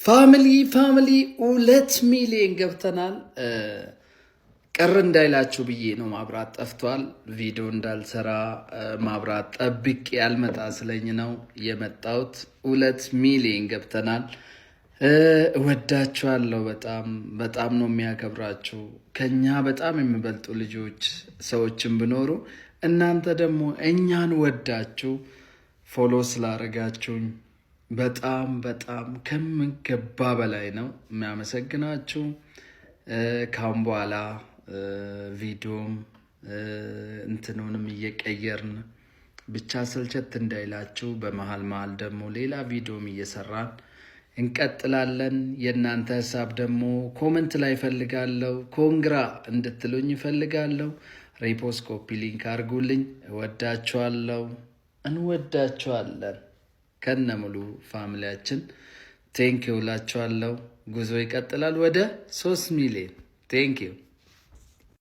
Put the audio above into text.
Family, family፣ 2 ሚሊዮን ገብተናል። ቅር እንዳይላችሁ ብዬ ነው። ማብራት ጠፍቷል። ቪዲዮ እንዳልሰራ ማብራት ጠብቄ ያልመጣ ስለኝ ነው የመጣሁት። 2 ሚሊዮን ገብተናል። እወዳችኋለሁ። በጣም በጣም ነው የሚያከብራችሁ። ከኛ በጣም የሚበልጡ ልጆች ሰዎችን ብኖሩ እናንተ ደግሞ እኛን ወዳችሁ follow ስላደረጋችሁኝ በጣም በጣም ከሚገባ በላይ ነው የሚያመሰግናችሁ። ካሁን በኋላ ቪዲዮም እንትኑንም እየቀየርን ብቻ ስልቸት እንዳይላችሁ በመሀል መሀል ደግሞ ሌላ ቪዲዮም እየሰራን እንቀጥላለን። የእናንተ ሀሳብ ደግሞ comment ላይ እፈልጋለሁ። Congra እንድትሉኝ እፈልጋለሁ። Repost፣ copy link አድርጉልኝ። እወዳችኋለሁ። እንወዳችኋለን ከነ ሙሉ family ያችን። Thank you እላችኋለሁ። ጉዞ ይቀጥላል ወደ 3 ሚሊዮን። Thank you.